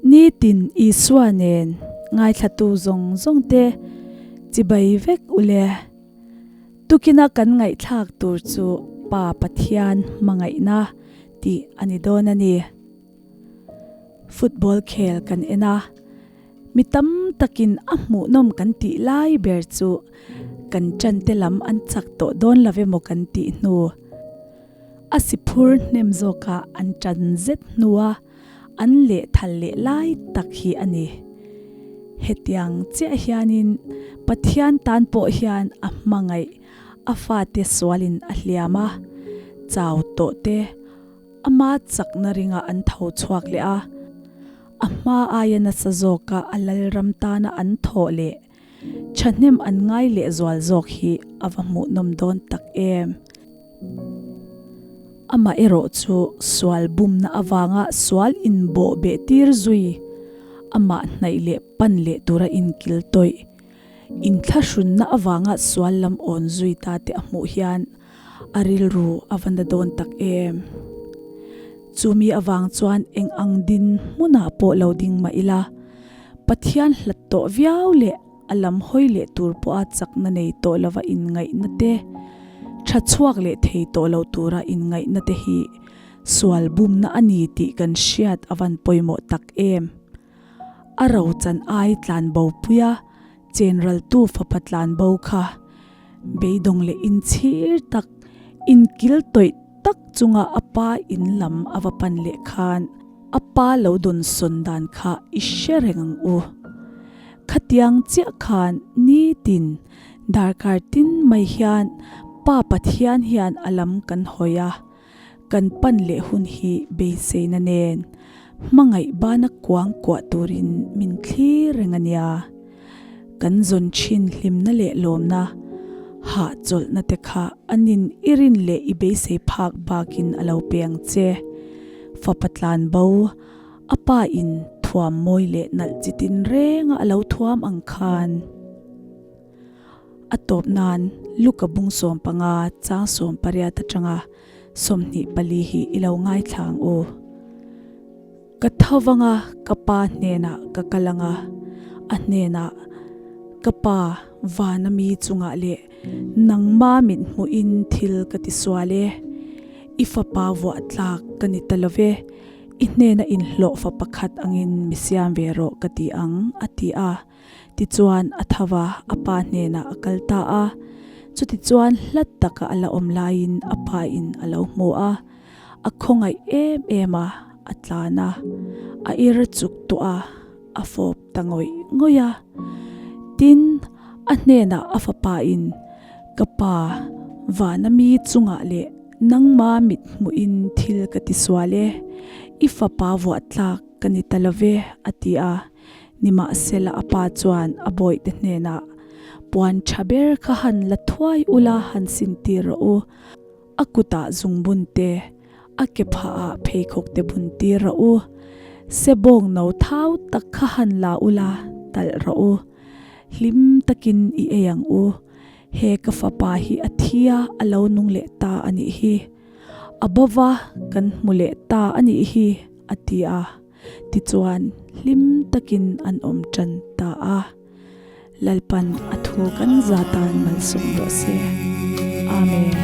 Nitin Isua nen ngaithlatu zawng zawng te chibai vek ule. Tukina kan ngaihthlak tur chu Pa Pathian hmangaihna tih a ni dawn a ni. Football khel kan en a, mi tam takin a hmuhnawm kan tih lai ber chu kan ṭante lam an chak tawh dawn lo emaw kan tih hnu. A si phur hnem zawka an ṭan zet hnua an lehthal leh lai tak hi a ni. Hetiang chiah hianin Pathian tan pawh hian a hmangaih a fate sualin a hliam a, chau tawh te ama chakna ringah an tho chhuak leh a, a hma aia nasa zawka a lalram tana an thawh leh Thahnem an ngai leh zual zawk hi a va hmuhnawm dawn tak em? Amaherawh chu sual bumna avanga sual inbawh beh tir zui, amah hnaih leh pan leh tura inkil tawih, inthlahrunna avanga sual lam awn zui ta te a hmuh hian a rilru a va na dawn tak em? Chumi avang chuan eng ang din hmunah pawh lo ding mah ila, Pathian hlat tawh viau leh a lam hawi leh tur pawha chakna nei tawh lova inngaihna te, tha chhuak leh thei tawh lo tura inngaihna te hi sual bumna a ni tih kan hriat a van pawimawh tak em. A rochan ai tlanbo puia chenraltu fapa tlanbo kha beidawng leh inchhir tak, inkil tawih tak chunga a pa in lam a va pan leh khan a pa lo dawn sawn dan kha i hre reng ang u. Khatiang chiah khan nitin darkar tin mai hian Pa Pathian hian a lam kan hawi a, kan pan leh hun hi beiseina nen hmangaih bana kuang kuah turin min thlir reng a nia. Kan zawn thin hlimna leh lawmna, hahchawlhna te kha a nin i rin leh i beisei phak bakin a lo pe ang che. Fapa tlan bo, a pa in thuam mawi leh nalh chi tin renga a lo thuam ang khan. A tawp nan Luka bung 15 chang 18 atanga 24 hi i lo ngaithla ang u. Ka tho vanga ka pa hnenah ka kal anga, a hnenah, Ka pa, vana mi chungah leh nangma mit hmuhin thil ka ti sual e. I fapa vuah tlak ka ni ta lo ve, i hnena inhlawhfa pakhat angin mi siam ve rawh ka ti ang, a ti a. Tichuan a tho va, a pa hnenah a kal ta a. Chutichuan hlat taka a la awm laiin a pain a lo hmu a. A khawngaih em em a, a tlan a, a ir chuk tawh a, a fawp ta ngawih ngawih a. Tin, a hnenah a fapain, Ka pa, vana mi chungah leh nangma mit hmuhin thil ka ti sual e, i fapa vuah tlak ka ni ta lo ve, a ti a. Nimahsela a pa chuan a bawihte hnenah, Puan tha ber kha han la thuai ula han sintir rawh u. A kutah zungbun te, a ke phahah pheikhawk te bun tir rawh u. Sebawng no thau tak kha han la ula talh rawh u. Hlim takin i ei ang u. He ka fapa hi a thi a, a lo nung leh ta a nih hi. A bova kan hmu leh ta a nih hi, a ti a. Tichuan, hlim takin an awm tan ta a. Lalpan a thu kan za tan malsawm rawh se. Amen.